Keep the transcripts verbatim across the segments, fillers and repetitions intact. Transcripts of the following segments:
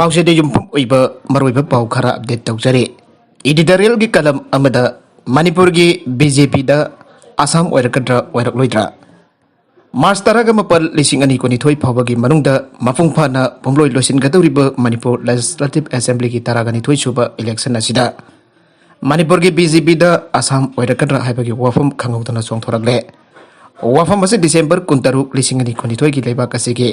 ꯄꯥꯎꯆꯦꯗ ꯌꯨꯝꯐꯝ ꯑꯣꯏꯕ ꯃꯔꯨꯑꯣꯏꯕ ꯄꯥꯎ ꯈꯔ ꯑꯞꯗꯦꯠ ꯇꯧꯖꯔꯤ꯫ ꯏꯗꯤꯇꯣꯔꯤꯌꯦꯜꯒꯤ ꯀꯂꯝ ꯑꯃꯗ, ꯃꯅꯤꯄꯨꯔꯒꯤ ꯕꯤ ꯖꯦ ꯄꯤꯗ ꯑꯁꯥꯝ ꯑꯣꯏꯔꯛꯀꯗ꯭ꯔꯥ ꯑꯣꯏꯔꯛꯂꯣꯏꯗ꯭ꯔꯥ? ꯃꯥꯔꯆ ꯇꯔꯥꯒ ꯃꯥꯄꯜ, ꯂꯤꯁꯤꯡ ꯑꯅꯤ ꯀꯨꯟꯅꯤꯊꯣꯏ ꯐꯥꯎꯕꯒꯤ ꯃꯅꯨꯡꯗ ꯃꯄꯨꯡ ꯐꯥꯅ ꯄꯨꯡꯂꯣꯏ ꯂꯣꯏꯁꯤꯟꯒꯗꯧꯔꯤꯕ ꯃꯅꯤꯄꯨꯔ ꯂꯦꯖꯤꯁꯂꯦꯇꯤꯚ ꯑꯦꯁꯦꯝꯕ꯭ꯂꯤꯒꯤ ꯇꯔꯥꯒ ꯅꯤꯊꯣꯏ ꯁꯨꯕ ꯏꯂꯦꯛꯁꯟ ꯑꯁꯤꯗ ꯃꯅꯤꯄꯨꯔꯒꯤ ꯕꯤ ꯖꯦ ꯄꯤꯗ ꯑꯁꯥꯝ ꯑꯣꯏꯔꯛꯀꯗ꯭ꯔꯥ ꯍꯥꯏꯕꯒꯤ ꯋꯥꯐꯝ ꯈꯪꯍꯧꯗꯅ ꯆꯣꯡꯊꯣꯔꯛꯂꯦ꯫ ꯋꯥꯐꯝ ꯑꯁꯤ ꯗꯤꯁꯦꯝꯕꯔ ꯀꯨꯟꯇꯔꯨꯛ, ꯂꯤꯁꯤꯡ ꯑꯅꯤ ꯀꯨꯟꯅꯤꯊꯣꯏꯒꯤ ꯂꯩꯕꯥꯛ ꯑꯁꯤꯒꯤ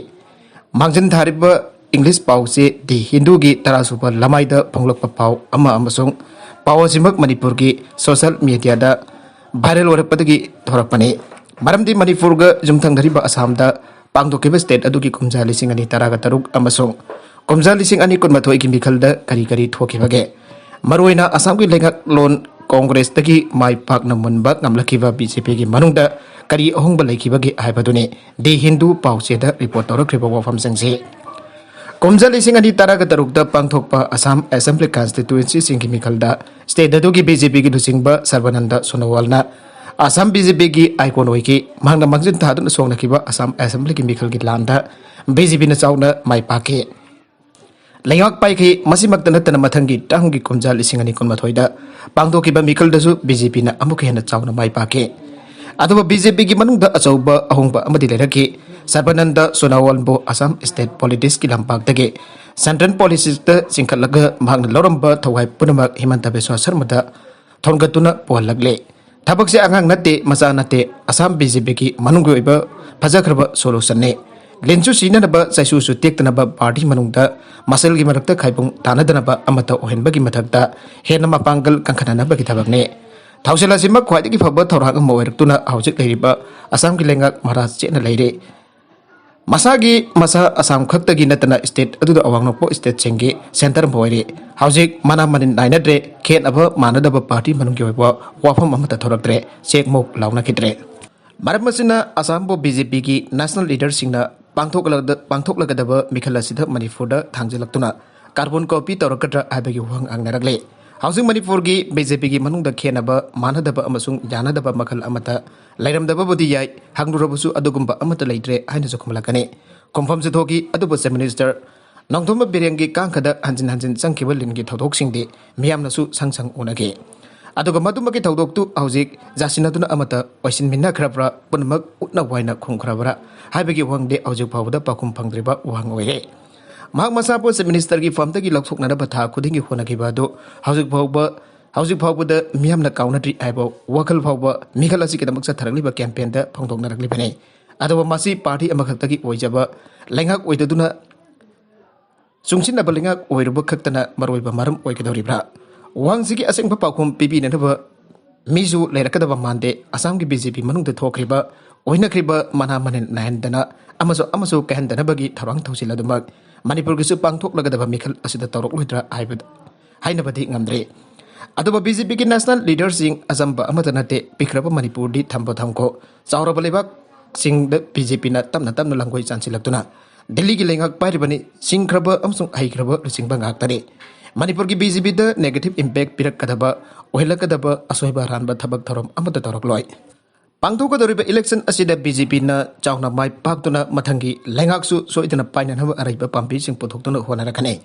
ꯃꯥꯡꯖꯤꯟ ꯊꯥꯔꯤꯕ ꯏꯪꯂꯤꯁ ꯄꯥꯎꯆꯦ ꯗꯤ ꯍꯤꯟꯗꯨꯒꯤ ꯇꯔꯥꯁꯨꯕ ꯂꯃꯥꯏꯗ ꯐꯣꯡꯂꯛꯄ ꯄꯥꯎ ꯑꯃ ꯑꯃꯁꯨꯡ ꯄꯥꯎ ꯑꯁꯤꯃꯛ ꯃꯅꯤꯄꯨꯔꯒꯤ ꯁꯣꯁꯤꯌꯦꯜ ꯃꯤꯗꯤꯌꯥꯗ ꯚꯥꯏꯔꯦꯜ ꯑꯣꯏꯔꯛꯄꯗꯒꯤ ꯊꯣꯔꯛꯄꯅꯤ꯫ ꯃꯔꯝꯗꯤ ꯃꯅꯤꯄꯨꯔꯒ ꯌꯨꯝꯊꯪꯅꯔꯤꯕ ꯑꯁꯥꯝꯗ ꯄꯥꯡꯊꯣꯛꯈꯤꯕ ꯁ꯭ꯇꯦꯠ ꯑꯗꯨꯒꯤ ꯀꯨꯝꯖꯥ ꯂꯤꯁꯤꯡ ꯑꯅꯤ ꯇꯔꯥꯒ ꯇꯔꯨꯛ ꯑꯃꯁꯨꯡ ꯀꯨꯝꯖꯥ ꯂꯤꯁꯤꯡ ꯑꯅꯤ ꯀꯨꯟꯃꯥꯊꯣꯏꯒꯤ ꯃꯤꯈꯜꯗ ꯀꯔꯤ ꯀꯔꯤ ꯊꯣꯛꯈꯤꯕꯒꯦ? ꯃꯔꯨꯑꯣꯏꯅ ꯑꯁꯥꯝꯒꯤ ꯂꯩꯉꯥꯛꯂꯣꯟ ꯀꯣꯡꯒ꯭ꯔꯦꯁꯇꯒꯤ ꯃꯥꯏ ꯄꯥꯛꯅ ꯃꯨꯟꯕ ꯉꯝꯂꯛꯈꯤꯕ ꯕꯤ ꯖꯦ ꯄꯤꯒꯤ ꯃꯅꯨꯡꯗ ꯀꯔꯤ ꯑꯍꯣꯡꯕ ꯂꯩꯈꯤꯕꯒꯦ ꯍꯥꯏꯕꯗꯨꯅꯤ ꯗꯤ ꯍꯤꯟꯗꯨ ꯄꯥꯎꯆꯦꯗ ꯔꯤꯄꯣꯔꯠ ꯇꯧꯔꯛꯈ꯭ꯔꯤꯕ ꯋꯥꯐꯝꯁꯤꯡꯁꯤ꯫ ꯀꯨꯝꯖꯥ ꯂꯤꯁꯤꯡ ꯑꯅꯤ ꯇꯔꯥꯒ ꯇꯔꯨꯛꯇ ꯄꯥꯡꯊꯣꯛꯄ ꯑꯁꯥꯝ ꯑꯦꯁꯦꯝꯕ꯭ꯂꯤ ꯀꯟꯁꯇꯤꯇ꯭ꯌꯨꯑꯦꯟꯁꯤꯁꯤꯡꯒꯤ ꯃꯤꯈꯜꯗ ꯁ꯭ꯇꯦꯠ ꯑꯗꯨꯒꯤ ꯕꯤ ꯖꯦ ꯄꯤꯒꯤ ꯂꯨꯆꯤꯡꯕ ꯁꯔꯕꯥꯅꯟꯗ ꯁꯣꯅꯣꯋꯥꯜꯅ ꯑꯁꯥꯝ ꯕꯤ ꯖꯦ ꯄꯤꯒꯤ ꯑꯥꯏꯀꯣꯟ ꯑꯣꯏꯈꯤ꯫ ꯃꯍꯥꯛꯅ ꯃꯥꯡꯖꯤꯟ ꯊꯥꯗꯨꯅ ꯁꯣꯛꯅꯈꯤꯕ ꯑꯁꯥꯝ ꯑꯦꯁꯦꯝꯕ꯭ꯂꯤꯒꯤ ꯃꯤꯈꯜꯒꯤ ꯂꯥꯟꯗ ꯕꯤ ꯖꯦ ꯄꯤꯅ ꯆꯥꯎꯅ ꯃꯥꯏ ꯄꯥꯛꯈꯤ꯫ ꯂꯩꯉꯥꯛ ꯄꯥꯏꯈꯤ꯫ ꯃꯁꯤꯃꯛꯇ ꯅꯠꯇꯅ ꯃꯊꯪꯒꯤ ꯇꯥꯡꯒꯤ ꯀꯨꯝꯖꯥ ꯂꯤꯁꯤꯡ ꯑꯅꯤ ꯀꯨꯟꯃꯥꯊꯣꯏꯗ ꯄꯥꯡꯊꯣꯛꯈꯤꯕ ꯃꯤꯈꯜꯗꯁꯨ ꯕꯤ ꯖꯦ ꯄꯤꯅ ꯑꯃꯨꯛꯀ ꯍꯦꯟꯅ ꯆꯥꯎꯅ ꯃꯥꯏ ꯄꯥꯛꯈꯤ꯫ ꯑꯗꯨꯕꯨ ꯕꯤ ꯖꯦ ꯄꯤꯒꯤ ꯃꯅꯨꯡꯗ ꯑꯆꯧꯕ ꯑꯍꯣꯡꯕ ꯑꯃꯗꯤ ꯂꯩꯔꯛꯈꯤ꯫ ꯁꯔꯕꯥꯅꯟꯗ ꯁꯣꯅꯣꯋꯥꯜꯕꯨ ꯑꯁꯥꯝ ꯁ꯭ꯇꯦꯠ ꯄꯣꯂꯤꯇꯤꯛꯁꯀꯤ ꯂꯝꯄꯥꯛꯇꯒꯤ ꯁꯦꯟꯇ꯭ꯔꯦꯜ ꯄꯣꯂꯤꯇꯤꯛꯁꯇ ꯆꯤꯡꯈꯠꯂꯒ ꯃꯍꯥꯛꯅ ꯂꯧꯔꯝꯕ ꯊꯋꯥꯏ ꯄꯨꯝꯅꯃꯛ ꯍꯤꯃꯟꯇ ꯕꯤꯁ꯭ꯋꯥ ꯁꯔꯃꯗ ꯊꯣꯟꯒꯠꯇꯨꯅ ꯄꯨꯍꯜꯂꯛꯂꯦ꯫ ꯊꯕꯛꯁꯦ ꯑꯉꯥꯡ ꯅꯠꯇꯦ, ꯃꯆꯥ ꯅꯠꯇꯦ꯫ ꯑꯁꯥꯝ ꯕꯤ ꯖꯦ ꯄꯤꯒꯤ ꯃꯅꯨꯡꯒꯤ ꯑꯣꯏꯕ ꯐꯖꯈ꯭ꯔꯕ ꯁꯣꯂꯨꯁꯟꯅꯤ꯫ ꯂꯤꯟꯁꯨ ꯁꯤꯅꯅꯕ, ꯆꯩꯁꯨꯁꯨ ꯇꯦꯛꯇꯅꯕ, ꯄꯥꯔꯇꯤ ꯃꯅꯨꯡꯗ ꯃꯁꯜꯒꯤ ꯃꯔꯛꯇ ꯈꯥꯏꯕꯨꯡ ꯇꯥꯅꯗꯅꯕ ꯑꯃꯠꯇ ꯑꯣꯏꯍꯟꯕꯒꯤ ꯃꯊꯛꯇ ꯍꯦꯟꯅ ꯃꯄꯥꯡꯒꯜ ꯀꯟꯈꯠꯅꯅꯕꯒꯤ ꯊꯕꯛꯅꯤ꯫ ꯊꯧꯁꯤꯜ ꯑꯁꯤꯃꯛ ꯈ꯭ꯋꯥꯏꯗꯒꯤ ꯐꯕ ꯊꯧꯔꯥꯡ ꯑꯃ ꯑꯣꯏꯔꯛꯇꯨꯅ ꯍꯧꯖꯤꯛ ꯂꯩꯔꯤꯕ ꯑꯁꯥꯝꯒꯤ ꯂꯩꯉꯥꯛ ꯃꯔꯥ ꯆꯦꯠꯅ ꯂꯩꯔꯤ꯫ ꯃꯁꯥꯒꯤ ꯃꯁꯥ ꯑꯁꯥꯝ ꯈꯛꯇꯒꯤ ꯅꯠꯇꯅ ꯁ꯭ꯇꯦꯠ ꯑꯗꯨꯗ ꯑꯋꯥꯡ ꯅꯣꯡꯄꯣꯛ ꯁ꯭ꯇꯦꯠꯁꯤꯡꯒꯤ ꯁꯦꯟꯇꯔ ꯑꯃ ꯑꯣꯏꯔꯤ꯫ ꯍꯧꯖꯤꯛ ꯃꯅꯥ ꯃꯅꯤꯟ ꯅꯥꯏꯅꯗ꯭ꯔꯦ, ꯈꯦꯠꯅꯕ ꯃꯥꯟꯅꯗꯕ ꯄꯥꯔꯇꯤ ꯃꯅꯨꯡꯒꯤ ꯑꯣꯏꯕ ꯋꯥꯐꯝ ꯑꯃꯠꯇ ꯊꯣꯔꯛꯇ꯭ꯔꯦ, ꯆꯦꯛ ꯃꯣꯛ ꯂꯥꯎꯅꯈꯤꯗ꯭ꯔꯦ꯫ ꯃꯔꯝ ꯑꯁꯤꯅ ꯑꯁꯥꯝꯕꯨ ꯕꯤ ꯖꯦ ꯄꯤꯒꯤ ꯅꯦꯁꯅꯦꯜ ꯂꯤꯗꯔꯁꯤꯡꯅ ꯄꯥꯡꯊꯣꯛꯂꯒꯗ-, ꯄꯥꯡꯊꯣꯛꯂꯒꯗꯕ ꯃꯤꯈꯜ ꯑꯁꯤꯗ ꯃꯅꯤꯄꯨꯔꯗ ꯊꯥꯡꯖꯤꯜꯂꯛꯇꯨꯅ ꯀꯥꯔꯕꯣꯟ ꯀꯣꯄꯤ ꯇꯧꯔꯛꯀꯗ꯭ꯔꯥ ꯍꯥꯏꯕꯒꯤ ꯋꯥꯍꯪ ꯍꯪꯅꯔꯛꯂꯦ꯫ ꯍꯧꯖꯤꯛ ꯃꯅꯤꯄꯨꯔꯒꯤ ꯕꯤ ꯖꯦ ꯄꯤꯒꯤ ꯃꯅꯨꯡꯗ ꯈꯦꯠꯅꯕ, ꯃꯥꯟꯅꯗꯕ ꯑꯃꯁꯨꯡ ꯌꯥꯅꯗꯕ ꯃꯈꯜ ꯑꯃꯠꯇ ꯂꯩꯔꯝꯗꯕꯕꯨꯗꯤ ꯌꯥꯏ, ꯍꯪꯂꯨꯔꯕꯁꯨ ꯑꯗꯨꯒꯨꯝꯕ ꯑꯃꯠꯇ ꯂꯩꯇ꯭ꯔꯦ ꯍꯥꯏꯅꯁꯨ ꯈꯨꯝꯂꯛꯀꯅꯤ꯫ ꯈꯨꯝꯐꯝꯁꯨ ꯊꯣꯛꯈꯤ꯫ ꯑꯗꯨꯕꯨ ꯆꯤꯐ ꯃꯤꯅꯤꯁꯇꯔ ꯅꯣꯡꯊꯣꯝꯕ ꯕꯤꯔꯦꯟꯒꯤ ꯀꯥꯡꯈꯗ ꯍꯟꯖꯤꯟ ꯍꯟꯖꯤꯟ ꯆꯪꯈꯤꯕ ꯂꯤꯟꯒꯤ ꯊꯧꯗꯣꯛꯁꯤꯡꯗꯤ ꯃꯤꯌꯥꯝꯅꯁꯨ ꯁꯪ ꯁꯪ ꯎꯅꯈꯤ꯫ ꯑꯗꯨꯒ ꯃꯗꯨꯃꯛꯀꯤ ꯊꯧꯗꯣꯛꯇꯨ ꯍꯧꯖꯤꯛ ꯌꯥꯁꯤꯟꯅꯗꯨꯅ ꯑꯃꯠꯇ ꯑꯣꯏꯁꯤꯟꯃꯤꯟꯅꯈ꯭ꯔꯕ꯭ꯔꯥ, ꯄꯨꯝꯅꯃꯛ ꯎꯠꯅ ꯋꯥꯏꯅ ꯈꯨꯝꯈ꯭ꯔꯕ꯭ꯔꯥ ꯍꯥꯏꯕꯒꯤ ꯋꯥꯍꯪꯗꯤ ꯍꯧꯖꯤꯛ ꯐꯥꯎꯕꯗ ꯄꯥꯎꯈꯨꯝ ꯐꯪꯗ꯭ꯔꯤꯕ ꯋꯥꯍꯪ ꯑꯣꯏꯔꯦ꯫ ꯃꯍꯥꯛ ꯃꯁꯥꯕꯨ ꯆꯤꯐ ꯃꯤꯅꯤꯁꯇꯔꯒꯤ ꯐꯝꯗꯒꯤ ꯂꯧꯊꯣꯛꯅꯅꯕ ꯊꯥ ꯈꯨꯗꯤꯡꯒꯤ ꯍꯣꯠꯅꯈꯤꯕ ꯑꯗꯨ ꯍꯧꯖꯤꯛ ꯐꯥꯎꯕ, ꯍꯧꯖꯤꯛ ꯐꯥꯎꯕꯗ ꯃꯤꯌꯥꯝꯅ ꯀꯥꯎꯅꯗ꯭ꯔꯤ ꯍꯥꯏꯕ ꯋꯥꯈꯜ ꯐꯥꯎꯕ ꯃꯤꯈꯜ ꯑꯁꯤꯒꯤꯗꯃꯛ ꯆꯠꯊꯔꯛꯂꯤꯕ ꯀꯦꯝꯄꯦꯟꯗ ꯐꯣꯡꯗꯣꯛꯅꯔꯛꯂꯤꯕꯅꯤ꯫ ꯑꯗꯨꯕꯨ ꯃꯁꯤ ꯄꯥꯔꯇꯤ ꯑꯃꯈꯛꯇꯒꯤ ꯑꯣꯏꯖꯕ, ꯂꯩꯉꯥꯛ ꯑꯣꯏꯗꯗꯨꯅ ꯆꯨꯡꯁꯤꯟꯅꯕ ꯂꯩꯉꯥꯛ ꯑꯣꯏꯔꯨꯕ ꯈꯛꯇꯅ ꯃꯔꯨꯑꯣꯏꯕ ꯃꯔꯝ ꯑꯣꯏꯒꯗꯧꯔꯤꯕ꯭ꯔꯥ? ꯋꯥꯍꯪꯁꯤꯒꯤ ꯑꯁꯦꯡꯕ ꯄꯥꯎꯈꯨꯝ ꯄꯤꯕꯤꯅꯅꯕ ꯃꯤꯁꯨ ꯂꯩꯔꯛꯀꯗꯕ ꯃꯥꯟꯗꯦ꯫ ꯑꯁꯥꯝꯒꯤ ꯕꯤ ꯖꯦ ꯄꯤ ꯃꯅꯨꯡꯗ ꯊꯣꯛꯈ꯭ꯔꯤꯕ, ꯑꯣꯏꯅꯈ꯭ꯔꯤꯕ ꯃꯅꯥ ꯃꯅꯤꯟ ꯅꯥꯏꯍꯟꯗꯅ ꯑꯃꯁꯨ ꯑꯃꯁꯨ ꯀꯥꯏꯍꯟꯗꯅꯕꯒꯤ ꯊꯧꯔꯥꯡ ꯊꯧꯁꯤꯜ ꯑꯗꯨꯃꯛ ꯃꯅꯤꯄꯨꯔꯒꯤꯁꯨ ꯄꯥꯡꯊꯣꯛꯂꯒꯗꯕ ꯃꯤꯈꯜ ꯑꯁꯤꯗ ꯇꯧꯔꯛꯂꯣꯏꯗ꯭ꯔꯥ ꯍꯥꯏꯕꯗ ꯍꯥꯏꯅꯕꯗꯤ ꯉꯝꯗ꯭ꯔꯤ꯫ ꯑꯗꯨꯕꯨ ꯕꯤ ꯖꯦ ꯄꯤꯒꯤ ꯅꯦꯁꯅꯦꯜ ꯂꯤꯗꯔꯁꯤꯡ ꯑꯆꯝꯕ ꯑꯃꯠꯇ ꯅꯠꯇꯦ, ꯄꯤꯛꯈ꯭ꯔꯕ ꯃꯅꯤꯄꯨꯔꯗꯤ ꯊꯝꯕ ꯊꯝꯈꯣ, ꯆꯥꯎꯔꯕ ꯂꯩꯕꯥꯛꯁꯤꯡꯗ ꯕꯤ ꯖꯦ ꯄꯤꯅ ꯇꯞꯅ ꯇꯞꯅ ꯂꯥꯡꯒꯣꯏ ꯆꯥꯟꯁꯤꯜꯂꯛꯇꯨꯅ ꯗꯤꯜꯂꯤꯒꯤ ꯂꯩꯉꯥꯛ ꯄꯥꯏꯔꯤꯕꯅꯤ꯫ ꯁꯤꯡꯈ꯭ꯔꯕ ꯑꯃꯁꯨꯡ ꯍꯩꯈ꯭ꯔꯕ ꯂꯨꯆꯤꯡꯕ ꯉꯥꯛꯇꯅꯤ꯫ ꯃꯅꯤꯄꯨꯔꯒꯤ ꯕꯤ ꯖꯦ ꯄꯤꯗ ꯅꯦꯒꯦꯇꯤꯚ ꯏꯝꯄꯦꯛ ꯄꯤꯔꯛꯀꯗꯕ, ꯑꯣꯏꯍꯜꯂꯛꯀꯗꯕ ꯑꯁꯣꯏꯕ ꯑꯔꯥꯟꯕ ꯊꯕꯛ ꯊꯧꯔꯝ ꯑꯃꯠꯇ ꯇꯧꯔꯛꯂꯣꯏ꯫ ꯄꯥꯡꯊꯣꯛꯀꯗꯧꯔꯤꯕ ꯏꯂꯦꯛꯁꯟ ꯑꯁꯤꯗ ꯕꯤ ꯖꯦ ꯄꯤꯅ ꯆꯥꯎꯅ ꯃꯥꯏ ꯄꯥꯛꯇꯨꯅ ꯃꯊꯪꯒꯤ ꯂꯩꯉꯥꯛꯁꯨ ꯁꯣꯏꯗꯅ ꯄꯥꯏꯅꯅꯕ ꯑꯔꯩꯕ ꯄꯥꯝꯕꯩꯁꯤꯡ ꯄꯨꯊꯣꯛꯇꯨꯅ ꯍꯣꯠꯅꯔꯛꯀꯅꯤ꯫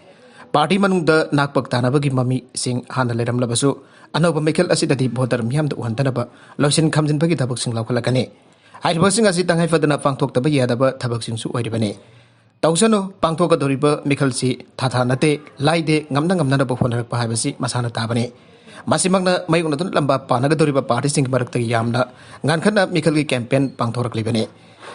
ꯄꯥꯔꯇꯤ ꯃꯅꯨꯡꯗ ꯅꯥꯛꯄꯛ ꯇꯥꯅꯕꯒꯤ ꯃꯃꯤꯁꯤꯡ ꯍꯥꯟꯅ ꯂꯩꯔꯝꯂꯕꯁꯨ, ꯑꯅꯧꯕ ꯃꯤꯈꯜ ꯑꯁꯤꯗꯗꯤ ꯚꯣꯇꯔ ꯃꯤꯌꯥꯝꯗ ꯎꯍꯟꯗꯅꯕ ꯂꯣꯏꯁꯤꯟ ꯈꯝꯖꯤꯟꯕꯒꯤ ꯊꯕꯛꯁꯤꯡ ꯂꯧꯈꯠꯂꯛꯀꯅꯤ꯫ ꯍꯥꯏꯔꯤꯕꯁꯤꯡ ꯑꯁꯤ ꯇꯉꯥꯏ ꯐꯗꯅ ꯄꯥꯡꯊꯣꯛꯇꯕ ꯌꯥꯗꯕ ꯊꯕꯛꯁꯤꯡꯁꯨ ꯑꯣꯏꯔꯤꯕꯅꯤ꯫ ꯇꯧꯁꯅꯨ, ꯄꯥꯡꯊꯣꯛꯀꯗꯧꯔꯤꯕ ꯃꯤꯈꯜꯁꯤ ꯊꯥꯊꯥ ꯅꯠꯇꯦ, ꯂꯥꯏꯗꯦ, ꯉꯝꯅ ꯉꯝꯅꯅꯕ ꯍꯣꯠꯅꯔꯛꯄ ꯍꯥꯏꯕꯁꯤ ꯃꯁꯥꯅ ꯇꯥꯕꯅꯤ꯫ ꯃꯁꯤꯃꯛꯅ ꯃꯥꯌꯣꯛꯅꯗꯨꯅ ꯂꯝꯕꯥ ꯄꯥꯅꯒꯗꯧꯔꯤꯕ ꯄꯥꯔꯇꯤꯁꯤꯡꯒꯤ ꯃꯔꯛꯇꯒꯤ ꯌꯥꯝꯅ ꯉꯟꯈꯠꯅ ꯃꯤꯈꯜꯒꯤ ꯀꯦꯝꯄꯦꯟ ꯄꯥꯡꯊꯣꯔꯛꯂꯤꯕꯅꯤ꯫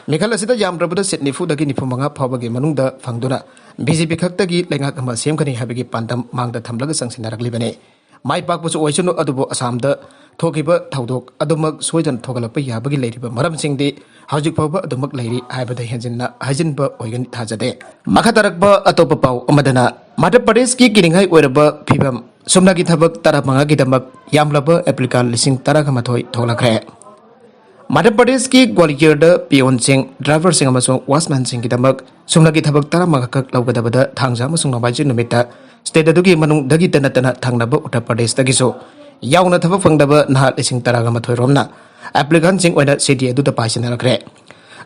ꯃꯤꯈꯜ ꯑꯁꯤꯗ ꯌꯥꯝꯗ꯭ꯔꯕꯗ ꯁꯤꯠ ꯅꯤꯐꯨꯗꯒꯤ ꯅꯤꯐꯨ ꯃꯉꯥ ꯐꯥꯎꯕꯒꯤ ꯃꯅꯨꯡꯗ ꯐꯪꯗꯨꯅ ꯕꯤ ꯖꯦ ꯄꯤ ꯈꯛꯇꯒꯤ ꯂꯩꯉꯥꯛ ꯑꯃ ꯁꯦꯝꯒꯅꯤ ꯍꯥꯏꯕꯒꯤ ꯄꯥꯟꯗꯝ ꯃꯥꯡꯗ ꯊꯝꯂꯒ ꯆꯪꯁꯤꯟꯅꯔꯛꯂꯤꯕꯅꯤ꯫ ꯃꯥꯏ ꯄꯥꯛꯄꯁꯨ ꯑꯣꯏꯁꯅꯨ, ꯑꯗꯨꯕꯨ ꯑꯁꯥꯝꯗ ꯊꯣꯛꯈꯤꯕ ꯊꯧꯗꯣꯛ ꯑꯗꯨꯃꯛ ꯁꯣꯏꯗꯅ ꯊꯣꯛꯍꯜꯂꯛꯄ ꯌꯥꯕꯒꯤ ꯂꯩꯔꯤꯕ ꯃꯔꯝꯁꯤꯡꯗꯤ ꯍꯧꯖꯤꯛ ꯐꯥꯎꯕ ꯑꯗꯨꯃꯛ ꯂꯩꯔꯤ ꯍꯥꯏꯕꯗ ꯍꯦꯟꯖꯤꯟꯅ ꯍꯥꯏꯖꯤꯟꯕ ꯑꯣꯏꯒꯅꯤ ꯊꯥꯖꯗꯦ꯫ ꯃꯈꯥ ꯇꯥꯔꯛꯄ ꯑꯇꯣꯞꯄ ꯄꯥꯎ ꯑꯃꯗꯅ, ꯃꯙ꯭ꯌ ꯄ꯭ꯔꯗꯦꯁꯀꯤ ꯀꯤꯅꯤꯡꯉꯥꯏ ꯑꯣꯏꯔꯕ ꯐꯤꯕꯝ, ꯁꯨꯞꯅꯒꯤ ꯊꯕꯛ ꯇꯔꯥꯃꯉꯥꯒꯤꯗꯃꯛ ꯌꯥꯝꯂꯕ ꯑꯦꯄ꯭ꯂꯤꯀꯥꯟ ꯂꯤꯁꯤꯡ ꯇꯔꯥꯒ ꯃꯥꯊꯣꯏ ꯊꯣꯛꯂꯛꯈ꯭ꯔꯦ꯫ ꯃꯙ꯭ꯌ ꯄ꯭ꯔꯗꯦꯁꯀꯤ ꯒ꯭ꯋꯥꯂꯤꯌꯔꯗ ꯄꯤꯌꯣꯟꯁꯤꯡ, ꯗ꯭ꯔꯥꯏꯚꯔꯁꯤꯡ ꯑꯃꯁꯨꯡ ꯋꯥꯆꯃꯦꯟꯁꯤꯡꯒꯤꯗꯃꯛ ꯁꯨꯞꯅꯒꯤ ꯊꯕꯛ ꯇꯔꯥꯃꯉꯥꯈꯛ ꯂꯧꯒꯗꯕꯗ ꯊꯥꯡꯖ ꯑꯃꯁꯨꯡ ꯅꯣꯡꯃꯥꯏꯖꯤꯡ ꯅꯨꯃꯤꯠꯇ ꯁ꯭ꯇꯦꯠ ꯑꯗꯨꯒꯤ ꯃꯅꯨꯡꯗꯒꯤꯇ ꯅꯠꯇꯅ ꯊꯪꯅꯕ ꯎꯠꯇꯔ ꯄ꯭ꯔꯗꯦꯁꯇꯒꯤꯁꯨ ꯌꯥꯎꯅ ꯊꯕꯛ ꯐꯪꯗꯕ ꯅꯍꯥ ꯂꯤꯁꯤꯡ ꯇꯔꯥꯒ ꯃꯥꯊꯣꯏ ꯔꯣꯝꯅ ꯑꯦꯄ꯭ꯂꯤꯀꯥꯟꯁꯤꯡ ꯑꯣꯏꯅ ꯁꯤꯇꯤ ꯑꯗꯨꯗ ꯄꯥꯏꯁꯤꯟꯅꯔꯛꯈ꯭ꯔꯦ꯫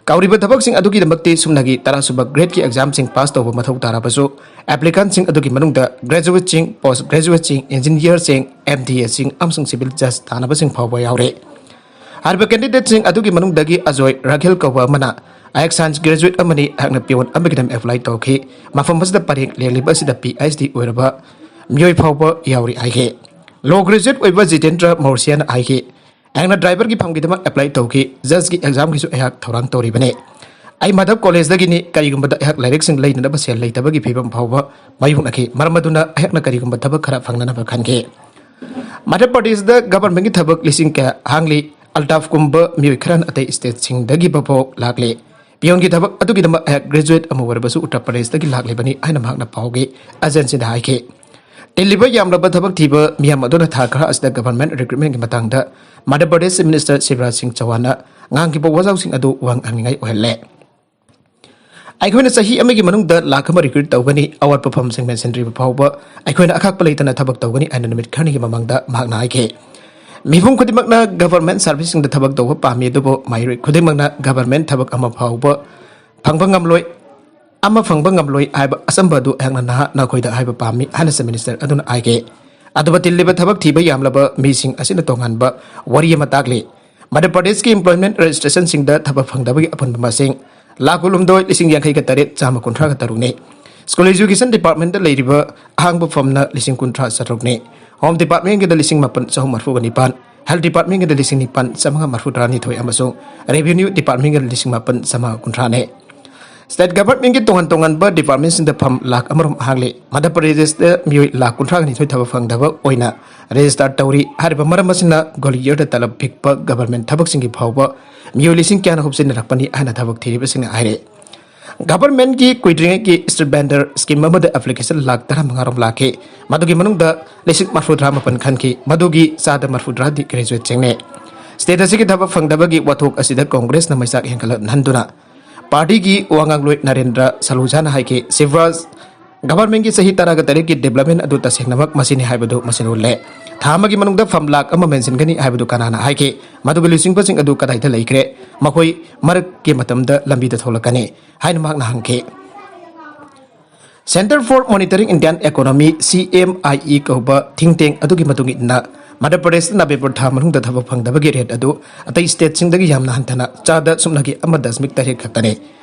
ꯀꯧꯔꯤꯕ ꯊꯕꯛꯁꯤꯡ ꯑꯗꯨꯒꯤꯗꯃꯛꯇꯤ ꯁꯨꯞꯅꯒꯤ ꯇꯔꯥꯁꯨꯕ gradeꯀꯤ examꯁꯤꯡ pass ꯇꯧꯕ ꯃꯊꯧ ꯇꯥꯔꯕꯁꯨ, applicantꯁꯤꯡ ꯑꯗꯨꯒꯤ ꯃꯅꯨꯡꯗ graduateꯁꯤꯡ, post graduateꯁꯤꯡ, engineerꯁꯤꯡ, MTAꯁꯤꯡ ꯑꯃꯁꯨꯡ civil judge ꯊꯥꯅꯕꯁꯤꯡ ꯐꯥꯎꯕ ꯌꯥꯎꯔꯤ꯫ ꯍꯥꯏꯔꯤꯕ candidateꯁꯤꯡ ꯑꯗꯨꯒꯤ ꯃꯅꯨꯡꯗꯒꯤ ꯑꯖꯣꯏ ꯔꯥꯈꯦꯜ ꯀꯧꯕ ꯑꯃꯅ ꯑꯩꯍꯥꯛ science graduate ꯑꯃꯅꯤ, ꯑꯩꯍꯥꯛꯅ peon ꯑꯃꯒꯤꯗꯃꯛ apply ꯇꯧꯈꯤ꯫ ꯃꯐꯝ ꯑꯁꯤꯗ ꯄꯔꯦꯡ ꯂꯦꯡꯂꯤꯕ ꯑꯁꯤꯗ PhD ꯑꯣꯏꯔꯕ ꯃꯤꯑꯣꯏ ꯐꯥꯎꯕ ꯌꯥꯎꯔꯤ ꯍꯥꯏꯈꯤ꯫ Law graduate ꯑꯣꯏꯕ ꯖꯤꯇꯦꯟꯗ꯭ꯔ ꯃꯧꯔꯁꯤꯌꯥꯅ ꯍꯥꯏꯈꯤ, ꯑꯩꯍꯥꯛꯅ driverꯒꯤ ꯐꯝꯒꯤꯗꯃꯛ apply ꯇꯧꯈꯤ꯫ Judgeꯀꯤ examꯒꯤꯁꯨ ꯑꯩꯍꯥꯛ ꯊꯧꯔꯥꯡ ꯇꯧꯔꯤꯕꯅꯤ꯫ ꯑꯩ ꯃꯥꯙꯕ ꯀꯣꯂꯦꯖꯇꯒꯤꯅꯤ꯫ ꯀꯔꯤꯒꯨꯝꯕꯗ ꯑꯩꯍꯥꯛ ꯂꯥꯏꯔꯤꯛꯁꯤꯡ ꯂꯩꯅꯅꯕ ꯁꯦꯜ ꯂꯩꯇꯕꯒꯤ ꯐꯤꯕꯝ ꯐꯥꯎꯕ ꯃꯥꯌꯣꯛꯅꯈꯤ꯫ ꯃꯔꯝ ꯑꯗꯨꯅ ꯑꯩꯍꯥꯛꯅ ꯀꯔꯤꯒꯨꯝꯕ ꯊꯕꯛ ꯈꯔ ꯐꯪꯅꯅꯕ ꯈꯟꯈꯤ꯫ ꯃꯙ꯭ꯌ ꯄ꯭ꯔꯗꯦꯁꯇ governmentꯀꯤ ꯊꯕꯛ ꯂꯤꯁꯤꯡ ꯀꯌꯥ ꯍꯥꯡꯂꯤ꯫ ꯑꯜꯇꯥꯐꯀꯨꯝꯕ ꯃꯤꯑꯣꯏ ꯈꯔꯅ ꯑꯇꯩ stateꯁꯤꯡꯗꯒꯤ ꯐꯥꯎ ꯂꯥꯛꯂꯤ꯫ Peonꯒꯤ ꯊꯕꯛ ꯑꯗꯨꯒꯤꯗꯃꯛ ꯑꯩꯍꯥꯛ graduate ꯑꯃ ꯑꯣꯏꯔꯕꯁꯨ ꯎꯠꯇꯔ ꯄ꯭ꯔꯗꯦꯁꯇꯒꯤ ꯂꯥꯛꯂꯤꯕꯅꯤ ꯍꯥꯏꯅ ꯃꯍꯥꯛꯅ ꯄꯥꯎꯒꯤ agencyꯗ ꯍꯥꯏꯈꯤ꯫ ꯇꯤꯜꯂꯤꯕ ꯌꯥꯝꯂꯕ ꯊꯕꯛ ꯊꯤꯕ ꯃꯤꯌꯥꯝ ꯑꯗꯨꯅ ꯊꯥ ꯈꯔ ꯑꯁꯤꯗ government recruitmentꯀꯤ ꯃꯇꯥꯡꯗ ꯃꯙ꯭ꯌ ꯄ꯭ꯔꯗꯦꯁ Chief Minister ꯁꯤꯕꯔꯥꯖ ꯁꯤꯡ ꯆꯧꯍꯥꯟꯅ ꯉꯥꯡꯈꯤꯕ ꯋꯥꯖꯥꯎꯁꯤꯡ ꯑꯗꯨ ꯋꯥ ꯉꯥꯡꯅꯤꯡꯉꯥꯏ ꯑꯣꯏꯍꯜꯂꯦ꯫ ꯑꯩꯈꯣꯏꯅ ꯆꯍꯤ ꯑꯃꯒꯤ ꯃꯅꯨꯡꯗ ꯂꯥꯈ ꯑꯃ recruit ꯇꯧꯒꯅꯤ, ꯑꯋꯥꯠꯄ ꯐꯝꯁꯤꯡ ꯃꯦꯟꯁꯤꯟꯗ꯭ꯔꯤꯕ ꯐꯥꯎꯕ ꯑꯩꯈꯣꯏꯅ ꯑꯈꯥꯛꯄ ꯂꯩꯇꯅ ꯊꯕꯛ ꯇꯧꯒꯅꯤ ꯍꯥꯏꯅ ꯅꯨꯃꯤꯠ ꯈꯔꯅꯤꯒꯤ ꯃꯃꯥꯡꯗ ꯃꯍꯥꯛꯅ ꯍꯥꯏꯈꯤ꯫ ꯃꯤꯄꯨꯝ ꯈꯨꯗꯤꯡꯃꯛꯅ government serviceꯁꯤꯡꯗ ꯊꯕꯛ ꯇꯧꯕ ꯄꯥꯝꯃꯤ, ꯑꯗꯨꯕꯨ ꯃꯍꯩꯔꯣꯏ ꯈꯨꯗꯤꯡꯃꯛꯅ government ꯊꯕꯛ ꯑꯃ ꯐꯥꯎꯕ ꯐꯪꯕ ꯉꯝꯂꯣꯏ, ꯑꯃ ꯐꯪꯕ ꯉꯝꯂꯣꯏ ꯍꯥꯏꯕ ꯑꯆꯝꯕ ꯑꯗꯨ ꯑꯩꯍꯥꯛꯅ ꯅꯍꯥꯛ ꯅꯈꯣꯏꯗ ꯍꯥꯏꯕ ꯄꯥꯝꯃꯤ ꯍꯥꯏꯅ Chief Minister ꯑꯗꯨꯅ ꯍꯥꯏꯈꯤ꯫ ꯑꯗꯨꯕꯨ ꯇꯤꯜꯂꯤꯕ ꯊꯕꯛ ꯊꯤꯕ ꯌꯥꯝꯂꯕ ꯃꯤꯁꯤꯡ ꯑꯁꯤꯅ ꯇꯣꯉꯥꯟꯕ ꯋꯥꯔꯤ ꯑꯃ ꯇꯥꯛꯂꯤ꯫ ꯃꯙ꯭ꯌ ꯄ꯭ꯔꯗꯦꯁꯀꯤ employment registrationꯁꯤꯡꯗ ꯊꯕꯛ ꯐꯪꯗꯕꯒꯤ ꯑꯄꯨꯟꯕ ꯃꯁꯤꯡ ꯂꯥꯈ ꯀꯨꯟꯍꯨꯝꯗꯣꯏ, ꯂꯤꯁꯤꯡ ꯌꯥꯡꯈꯩꯒ ꯇꯔꯦꯠ, ꯆꯥꯝꯃ ꯀꯨꯟꯊ꯭ꯔꯥꯒ ꯇꯔꯨꯛꯅꯤ꯫ School education departmentꯇ ꯂꯩꯔꯤꯕ ꯑꯍꯥꯡꯕ ꯐꯝꯅ ꯂꯤꯁꯤꯡ ꯀꯨꯟꯊ꯭ꯔꯥ ꯆꯥꯇ꯭ꯔꯨꯛꯅꯤ꯫ Home departmentꯀꯤꯗ ꯂꯤꯁꯤꯡ ꯃꯥꯄꯟ ꯆꯍꯨꯝ ꯃꯔꯤꯐꯨꯒ ꯅꯤꯄꯥꯟ, health departmentꯀꯤꯗ ꯂꯤꯁꯤꯡ ꯅꯤꯄꯥꯟ ꯆꯥꯝꯃꯉꯥ ꯃꯔꯤꯐꯨ ꯇꯔꯥꯅꯤꯊꯣꯏ ꯑꯃꯁꯨꯡ revenue departmentꯀꯤꯗ ꯂꯤꯁꯤꯡ ꯃꯥꯄꯟ ꯆꯥꯝꯃꯉꯥ ꯀꯨꯟꯊ꯭ꯔꯥꯅꯤ꯫ State governmentꯀꯤ ꯇꯣꯉꯥꯟ ꯇꯣꯉꯥꯟꯕ departmentꯁꯤꯡꯗ ꯐꯝ ꯂꯥꯈ ꯑꯃꯔꯣꯝ ꯍꯥꯡꯂꯤ꯫ ꯃꯙ꯭ꯌ ꯄ꯭ꯔꯗꯦꯁꯇ ꯃꯤꯑꯣꯏ ꯂꯥꯈ ꯀꯨꯟꯊ꯭ꯔꯥꯒ ꯅꯤꯊꯣꯏ ꯊꯕꯛ ꯐꯪꯗꯕ ꯑꯣꯏꯅ register ꯇꯧꯔꯤ꯫ ꯍꯥꯏꯔꯤꯕ ꯃꯔꯝ ꯑꯁꯤꯅ ꯒ꯭ꯋꯥꯂꯤꯌꯔꯗ ꯇꯂꯕ ꯄꯤꯛꯄ government ꯊꯕꯛꯁꯤꯡꯒꯤ ꯐꯥꯎꯕ ꯃꯤꯑꯣꯏ ꯂꯤꯁꯤꯡ ꯀꯌꯥꯅ ꯍꯨꯞꯆꯤꯟꯅꯔꯛꯄꯅꯤ ꯍꯥꯏꯅ ꯊꯕꯛ ꯊꯤꯔꯤꯕꯁꯤꯡꯅ ꯍꯥꯏꯔꯤ꯫ Governmentꯀꯤ ꯀꯨꯏꯗ꯭ꯔꯤꯉꯩꯒꯤ street vendor scheme ꯑꯃꯗ application ꯂꯥꯈ ꯇꯔꯥꯃꯉꯥꯔꯣꯝ ꯂꯥꯛꯈꯤ꯫ ꯃꯗꯨꯒꯤ ꯃꯅꯨꯡꯗ ꯂꯤꯁꯤꯡ ꯃꯔꯤꯐꯨꯇꯔꯥ ꯃꯥꯄꯟ ꯈꯟꯈꯤ꯫ ꯃꯗꯨꯒꯤ ꯆꯥꯗ ꯃꯔꯤꯐꯨꯇꯔꯥꯗꯤ graduateꯁꯤꯡꯅꯤ꯫ State ꯑꯁꯤꯒꯤ ꯊꯕꯛ ꯐꯪꯗꯕꯒꯤ ꯋꯥꯊꯣꯛ ꯑꯁꯤꯗ Congressꯅ ꯃꯩꯆꯥꯛ ꯍꯦꯟꯒꯠꯍꯟꯗꯨꯅ partyꯒꯤ ꯋꯥ ꯉꯥꯡꯂꯣꯏ ꯅꯔꯦꯟꯗ꯭ꯔ ꯁꯂꯨꯖꯥꯅ ꯍꯥꯏꯈꯤ, ꯁꯤꯕꯔꯥꯖ ꯒꯚꯔꯟꯃꯦꯟꯒꯤ ꯆꯍꯤ ꯇꯔꯥꯒ ꯇꯔꯦꯠꯀꯤ ꯗꯤꯕ꯭ꯂꯞꯃꯦꯟ ꯑꯗꯨ ꯇꯁꯦꯡꯅꯃꯛ ꯃꯁꯤꯅꯤ ꯍꯥꯏꯕꯗꯨ ꯃꯁꯤꯅ ꯎꯠꯂꯦ꯫ ꯊꯥ ꯑꯃꯒꯤ ꯃꯅꯨꯡꯗ ꯐꯝ ꯂꯥꯈ ꯑꯃ ꯃꯦꯟꯁꯤꯟꯒꯅꯤ ꯍꯥꯏꯕꯗꯨ ꯀꯅꯥꯅ ꯍꯥꯏꯈꯤ? ꯃꯗꯨꯒꯤ ꯂꯨꯆꯤꯡꯕꯁꯤꯡ ꯑꯗꯨ ꯀꯗꯥꯏꯗ ꯂꯩꯈ꯭ꯔꯦ? ꯃꯈꯣꯏ ꯃꯔꯛꯀꯤ ꯃꯇꯝꯗ ꯂꯝꯕꯤꯗ ꯊꯣꯛꯂꯛꯀꯅꯤ ꯍꯥꯏꯅ ꯃꯍꯥꯛꯅ ꯍꯪꯈꯤ꯫ Centre for Monitoring Indian Economy, C M I E, ꯀꯧꯕ think tank ꯑꯗꯨꯒꯤ ꯃꯇꯨꯡ ꯏꯟꯅ, ꯃꯙ꯭ꯌ ꯄ꯭ꯔꯗꯦꯁꯇ ꯅꯕꯦꯝꯕꯔ ꯊꯥ ꯃꯅꯨꯡꯗ ꯊꯕꯛ ꯐꯪꯗꯕꯒꯤ ꯔꯦꯠ ꯑꯗꯨ ꯑꯇꯩ ꯁ꯭ꯇꯦꯠꯁꯤꯡꯗꯒꯤ ꯌꯥꯝꯅ ꯍꯟꯊꯅ ꯆꯥꯗ ꯁꯨꯞꯅꯒꯤ ꯑꯃ ꯗꯁꯃꯤꯛ ꯇꯔꯦꯠ ꯈꯛꯇꯅꯤ꯫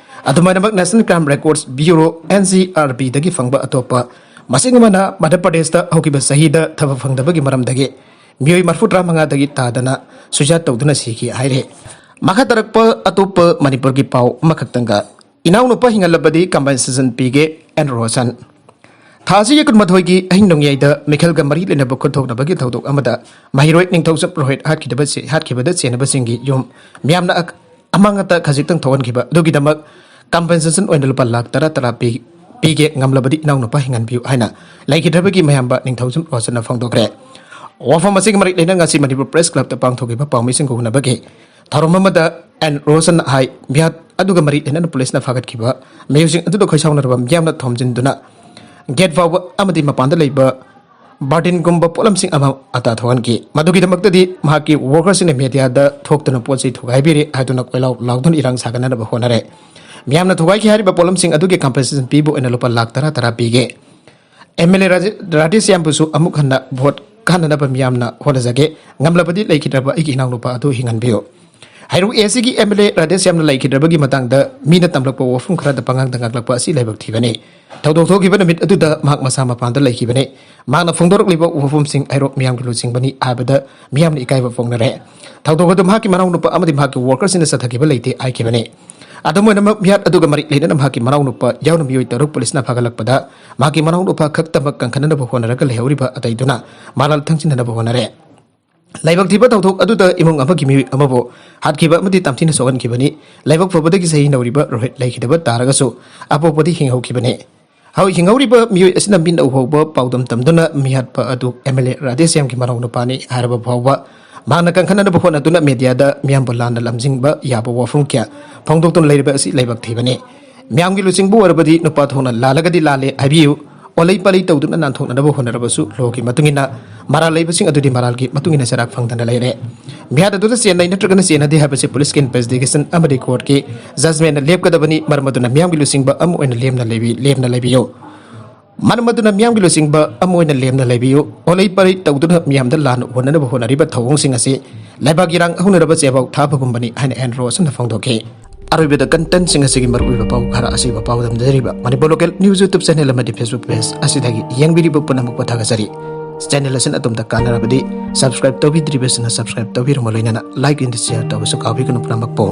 ꯑꯗꯨꯃꯥꯏꯅꯃꯛ National Crime Records Bureau, N C R B, ꯗꯒꯤ ꯐꯪꯕ ꯑꯇꯣꯞꯄ ꯃꯁꯤꯡ ꯑꯃꯅ ꯃꯙ꯭ꯌ ꯄ꯭ꯔꯗꯦꯁꯇ ꯍꯧꯈꯤꯕ ꯆꯍꯤꯗ ꯊꯕꯛ ꯐꯪꯗꯕꯒꯤ ꯃꯔꯝꯗꯒꯤ ꯃꯤꯑꯣꯏ ꯃꯔꯤꯐꯨ ꯇꯔꯥꯃꯉꯥꯗꯒꯤ ꯇꯥꯗꯅ suicide ꯇꯧꯗꯨꯅ ꯁꯤꯈꯤ ꯍꯥꯏꯔꯤ꯫ ꯃꯈꯥ ꯇꯥꯔꯛꯄ ꯑꯇꯣꯞꯄ ꯃꯅꯤꯄꯨꯔꯒꯤ ꯄꯥꯎ ꯑꯃꯈꯛꯇꯪꯒ꯫ ꯏꯅꯥꯎꯅꯨꯄꯥ ꯍꯤꯡꯍꯜꯂꯕꯗꯤ compensation ꯄꯤꯒꯦ, ꯑꯦꯟ ꯔꯣꯁꯟ꯫ ꯊꯥ ꯑꯁꯤꯒꯤ ꯀꯨꯟꯃꯥꯊꯣꯏꯒꯤ ꯑꯍꯤꯡ ꯅꯣꯡꯌꯥꯏꯗ ꯃꯤꯈꯜꯒ ꯃꯔꯤ ꯂꯩꯅꯕ ꯈꯨꯠꯊꯣꯛꯅꯕꯒꯤ ꯊꯧꯗꯣꯛ ꯑꯃꯗ ꯃꯍꯩꯔꯣꯏ ꯅꯤꯡꯊꯧꯖꯝ ꯔꯣꯍꯤꯠ ꯍꯥꯠꯈꯤꯗꯕ ꯆꯦ-, ꯍꯥꯠꯈꯤꯕꯗ ꯆꯦꯟꯅꯕꯁꯤꯡꯒꯤ ꯌꯨꯝ ꯃꯤꯌꯥꯝꯅ ꯑꯛ-, ꯑꯃꯥꯡ ꯑꯇꯥ ꯈꯖꯤꯛꯇꯪ ꯊꯣꯛꯍꯟꯈꯤꯕ ꯑꯗꯨꯒꯤꯗꯃꯛ compensation ꯑꯣꯏꯅ ꯂꯨꯄꯥ ꯂꯥꯈ ꯇꯔꯥ ꯇꯔꯥ ꯄꯤ-, ꯄꯤꯒꯦ, ꯉꯝꯂꯕꯗꯤ ꯏꯅꯥꯎꯅꯨꯄꯥ ꯍꯤꯡꯍꯟꯕꯤꯌꯨ ꯍꯥꯏꯅ ꯂꯩꯈꯤꯗ꯭ꯔꯕꯒꯤ ꯃꯌꯥꯝꯕ ꯅꯤꯡꯊꯧꯖꯝ ꯔꯣꯁꯟꯅ ꯐꯣꯡꯗꯣꯛꯈ꯭ꯔꯦ꯫ ꯋꯥꯐꯝ ꯑꯁꯤꯒꯤ ꯃꯔꯤ ꯂꯩꯅꯅ ꯉꯁꯤ ꯃꯅꯤꯄꯨꯔ Press Clubꯇ ꯄꯥꯡꯊꯣꯛꯈꯤꯕ ꯄꯥꯎꯃꯤꯁꯤꯡꯒ ꯎꯅꯕꯒꯤ ꯊꯧꯔꯝ ꯑꯃꯗ ꯑꯦꯟ ꯔꯣꯁꯟ ꯍꯥꯏ ꯃꯤꯍꯥꯠ ꯑꯗꯨꯒ ꯃꯔꯤ ꯂꯩꯅꯅ ꯄꯨꯂꯤꯁꯅ ꯐꯥꯒꯠꯈꯤꯕ ꯃꯤꯑꯣꯏꯁꯤꯡ ꯑꯗꯨꯗ ꯈꯣꯏꯁꯥꯎꯅꯔꯕ ꯃꯤꯌꯥꯝꯅ ꯊꯣꯝꯖꯤꯟꯗꯨꯅ ꯒꯦꯠ ꯐꯥꯎꯕ ꯑꯃꯗꯤ ꯃꯄꯥꯟꯗ ꯂꯩꯕ ꯕꯥꯔꯇꯤꯟꯒꯨꯝꯕ ꯄꯣꯠꯂꯝꯁꯤꯡ ꯑꯃ ꯑꯇꯥ ꯊꯣꯛꯍꯟꯈꯤ꯫ ꯃꯗꯨꯒꯤꯗꯃꯛꯇꯗꯤ ꯃꯍꯥꯛꯀꯤ ꯋꯥꯔꯀꯔꯁꯤꯡꯅ ꯃꯦꯗꯤꯌꯥꯗ ꯊꯣꯛꯇꯨꯅ ꯄꯣꯠ ꯆꯩ ꯊꯨꯒꯥꯏꯕꯤꯔꯦ ꯍꯥꯏꯗꯨꯅ ꯀꯣꯏꯂꯥꯎ ꯂꯥꯎꯗꯨꯅ ꯏꯔꯥꯡ ꯁꯥꯒꯠꯅꯅꯕ ꯍꯣꯠꯅꯔꯦ꯫ ꯃꯤꯌꯥꯝꯅ ꯊꯨꯒꯥꯏꯈꯤ ꯍꯥꯏꯔꯤꯕ ꯄꯣꯠꯂꯝꯁꯤꯡ ꯑꯗꯨꯒꯤ compensation ꯄꯤꯕ ꯑꯣꯏꯅ ꯂꯨꯄꯥ ꯂꯥꯈ ꯇꯔꯥ ꯇꯔꯥ ꯄꯤꯒꯦ꯫ ꯑꯦꯝ ꯑꯦꯜ ꯑꯦ ꯔꯥꯖꯦ-, ꯔꯥꯙꯦꯁ꯭ꯌꯥꯝꯕꯨꯁꯨ ꯑꯃꯨꯛ ꯍꯟꯅ ꯚꯣꯠ ꯀꯥꯟꯅꯅꯕ ꯃꯤꯌꯥꯝꯅ ꯍꯣꯠꯅꯖꯒꯦ꯫ ꯉꯝꯂꯕꯗꯤ ꯂꯩꯈꯤꯗ꯭ꯔꯕ ꯑꯩꯒꯤ ꯏꯅꯥꯎꯅꯨꯄꯥ ꯑꯗꯨ ꯍꯤꯡꯍꯟꯕꯤꯌꯨ꯫ ꯍꯩꯔꯣꯛ ꯑꯦ ꯁꯤꯒꯤ ꯑꯦꯝ ꯑꯦꯜ ꯑꯦ ꯔꯥꯙꯦꯁ꯭ꯌꯥꯝꯅ ꯂꯩꯈꯤꯗ꯭ꯔꯕꯒꯤ ꯃꯇꯥꯡꯗ ꯃꯤꯅ ꯇꯝꯂꯛꯄ ꯋꯥꯐꯝ ꯈꯔꯗ ꯄꯉꯥꯡꯗ ꯉꯥꯡꯂꯛꯄ ꯑꯁꯤ ꯂꯥꯏꯕꯛ ꯊꯤꯕꯅꯤ꯫ ꯊꯧꯗꯣꯛ ꯊꯣꯛꯈꯤꯕ ꯅꯨꯃꯤꯠ ꯑꯗꯨꯗ ꯃꯍꯥꯛ ꯃꯁꯥ ꯃꯄꯥꯟꯗ ꯂꯩꯈꯤꯕꯅꯤ꯫ ꯃꯍꯥꯛꯅ ꯐꯣꯡꯗꯣꯔꯛꯂꯤꯕ ꯋꯥꯐꯝꯁꯤꯡ ꯍꯩꯔꯣꯛ ꯃꯤꯌꯥꯝꯒꯤ ꯂꯨꯆꯤꯡꯕꯅꯤ ꯍꯥꯏꯕꯗ ꯃꯤꯌꯥꯝꯅ ꯏꯀꯥꯏꯕ ꯐꯣꯡꯅꯔꯦ꯫ ꯊꯧꯗꯣꯛ ꯑꯗꯨ ꯃꯍꯥꯛꯀꯤ ꯃꯅꯥꯎꯅꯨꯄꯥ ꯑꯃꯗꯤ ꯃꯍꯥꯛꯀꯤ ꯋꯥꯔꯀꯔꯁꯤꯡꯅ ꯆꯠꯊꯈꯤꯕ ꯂꯩꯇꯦ ꯍꯥꯏꯈꯤꯕꯅꯤ꯫ ꯑꯗꯨꯝ ꯑꯣꯏꯅꯃꯛ, ꯃꯤꯍꯥꯠ ꯑꯗꯨꯒ ꯃꯔꯤ ꯂꯩꯅꯅ ꯃꯍꯥꯛꯀꯤ ꯃꯅꯥꯎꯅꯨꯄꯥ ꯌꯥꯎꯅ ꯃꯤꯑꯣꯏ ꯇꯔꯨꯛ ꯄꯨꯂꯤꯁꯅ ꯐꯥꯒꯠꯂꯛꯄꯗ, ꯃꯍꯥꯛꯀꯤ ꯃꯅꯥꯎꯅꯨꯄꯥ ꯈꯛꯇꯃꯛ ꯀꯟꯈꯠꯅꯅꯕ ꯍꯣꯠꯅꯔꯒ ꯂꯩꯍꯧꯔꯤꯕ ꯑꯇꯩꯗꯨꯅ ꯃꯔꯥꯜ ꯊꯪꯖꯤꯟꯅꯅꯕ ꯍꯣꯠꯅꯔꯦ꯫ ꯂꯥꯏꯕꯛ ꯊꯤꯕ ꯊꯧꯗꯣꯛ ꯑꯗꯨꯗ ꯏꯃꯨꯡ ꯑꯃꯒꯤ ꯃꯤꯑꯣꯏ ꯑꯃꯕꯨ ꯍꯥꯠꯈꯤꯕ ꯑꯃꯗꯤ ꯇꯝꯊꯤꯅ ꯁꯣꯛꯍꯟꯈꯤꯕꯅꯤ꯫ ꯂꯥꯏꯕꯛ ꯐꯕꯗꯒꯤ ꯆꯍꯤ ꯅꯧꯔꯤꯕ ꯔꯣꯍꯤꯠ ꯂꯩꯈꯤꯗꯕ ꯇꯥꯔꯒꯁꯨ, ꯑꯄꯣꯛꯄꯗꯤ ꯍꯤꯡꯍꯧꯈꯤꯕꯅꯤ꯫ ꯍꯧꯖꯤꯛ ꯍꯤꯡꯍꯧꯔꯤꯕ ꯃꯤꯑꯣꯏ ꯑꯁꯤꯅ ꯃꯤꯠꯅ ꯎꯍꯧꯕ ꯄꯥꯎꯗꯝ ꯇꯝꯗꯨꯅ ꯃꯤꯍꯥꯠꯄ ꯑꯗꯨ ꯑꯦꯝ ꯑꯦꯜ ꯑꯦ ꯔꯥꯙꯦꯁ꯭ꯌꯥꯝꯒꯤ ꯃꯅꯥꯎꯅꯨꯄꯥꯅꯤ ꯍꯥꯏꯔꯕ ꯐꯥꯎꯕ, ꯃꯍꯥꯛꯅ ꯀꯟꯈꯠꯅꯅꯕ ꯍꯣꯠꯅꯗꯨꯅ ꯃꯦꯗꯤꯌꯥꯗ ꯃꯤꯌꯥꯝꯕꯨ ꯂꯥꯟꯅ ꯂꯝꯖꯤꯡꯕ ꯌꯥꯕ ꯋꯥꯐꯝ ꯀꯌꯥ ꯐꯣꯡꯗꯣꯛꯇꯨꯅ ꯂꯩꯔꯤꯕ ꯑꯁꯤ ꯂꯥꯏꯕꯛ ꯊꯤꯕꯅꯤ꯫ ꯃꯤꯌꯥꯝꯒꯤ ꯂꯨꯆꯤꯡꯕ ꯑꯣꯏꯔꯕꯗꯤ ꯅꯨꯄꯥ ꯊꯣꯛꯅ ꯂꯥꯜꯂꯒꯗꯤ ꯂꯥꯜꯂꯦ ꯍꯥꯏꯕꯤꯌꯨ, ꯑꯣꯂꯩ ꯄꯥꯂꯩ ꯇꯧꯗꯨꯅ ꯅꯥꯟꯊꯣꯛꯅꯅꯕ ꯍꯣꯠꯅꯔꯕꯁꯨ ꯂꯣꯒꯤ ꯃꯇꯨꯡ ꯏꯟꯅ ꯃꯔꯥꯜ ꯂꯩꯕꯁꯤꯡ ꯑꯗꯨꯗꯤ ꯃꯔꯥꯜꯒꯤ ꯃꯇꯨꯡ ꯏꯟꯅ ꯆꯩꯔꯥꯛ ꯐꯪꯗꯅ ꯂꯩꯔꯦ꯫ ꯃꯤꯍꯥꯠ ꯑꯗꯨꯗ ꯆꯦꯟꯅꯩ ꯅꯠꯇ꯭ꯔꯒꯅ ꯆꯦꯟꯅꯗꯦ ꯍꯥꯏꯕꯁꯤ ꯄꯨꯂꯤꯁꯀꯤ ꯏꯟꯚꯦꯁꯇꯤꯒꯦꯁꯟ ꯑꯃꯗꯤ ꯀꯣꯔꯠꯀꯤ ꯖꯖꯃꯦꯟꯅ ꯂꯦꯞꯀꯗꯕꯅꯤ꯫ ꯃꯔꯝ ꯑꯗꯨꯅ ꯃꯤꯌꯥꯝꯒꯤ ꯂꯨꯆꯤꯡꯕ ꯑꯃ ꯑꯣꯏꯅ ꯂꯦꯝꯅ ꯂꯩꯕꯤ-, ꯂꯦꯝꯅ ꯂꯩꯕꯤꯌꯨ꯫ ꯃꯔꯝ ꯑꯗꯨꯅ ꯃꯤꯌꯥꯝꯒꯤ ꯂꯨꯆꯤꯡꯕ ꯑꯃ ꯑꯣꯏꯅ ꯂꯦꯝꯅ ꯂꯩꯕꯤꯌꯨ꯫ ꯑꯣꯂꯩ ꯄꯥꯂꯩ ꯇꯧꯗꯨꯅ ꯃꯤꯌꯥꯝꯗ ꯂꯥꯟꯅ ꯍꯣꯠꯅꯅꯕ ꯍꯣꯠꯅꯔꯤꯕ ꯊꯧꯑꯣꯡꯁꯤꯡ ꯑꯁꯤ ꯂꯩꯕꯥꯛ ꯏꯔꯥꯡ ꯍꯧꯅꯔꯕ ꯆꯦꯕꯥꯎ ꯊꯥꯕꯒꯨꯝꯕꯅꯤ ꯍꯥꯏꯅ ꯑꯦꯟ ꯔꯣꯁꯅ ꯐꯣꯡꯗꯣꯛꯈꯤ꯫ ꯑꯔꯣꯏꯕꯗ ꯀꯟꯇꯦꯟꯁꯤꯡ ꯑꯁꯤꯒꯤ ꯃꯔꯨꯑꯣꯏꯕ ꯄꯥꯎ ꯈꯔ ꯑꯁꯤꯕꯨ ꯄꯥꯎꯗꯝꯖꯔꯤꯕ Manipur local news YouTube channel ꯑꯃꯗꯤ ꯐꯦꯁꯕꯨꯛ ꯄꯦꯖ ꯑꯁꯤꯗꯒꯤ ꯌꯦꯡꯕꯤꯔꯤꯕ ꯄꯨꯝꯅꯃꯛꯄꯨ ꯊꯥꯒꯠꯆꯔꯤ꯫ ꯆꯦꯅꯦꯜ ꯑꯁꯤꯅ ꯑꯗꯣꯝꯗ ꯀꯥꯟꯅꯔꯕꯗꯤ ꯁꯕꯁꯀ꯭ꯔꯥꯏꯕ ꯇꯧꯕꯤꯗ꯭ꯔꯤꯕꯁꯤꯡꯅ ꯁꯕꯁꯀ꯭ꯔꯥꯏꯕ ꯇꯧꯕꯤꯔꯝꯃꯨ, ꯂꯣꯏꯅꯅ ꯂꯥꯏꯛ ꯑꯃꯗꯤ ꯁꯤꯌꯔ ꯇꯧꯕꯁꯨ ꯀꯥꯎꯕꯤꯒꯅꯨ꯫ ꯄꯨꯝꯅꯃꯛꯄꯨ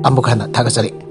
ꯑꯃꯨꯛ ꯍꯟꯅ ꯊꯥꯒꯠꯆꯔꯤ꯫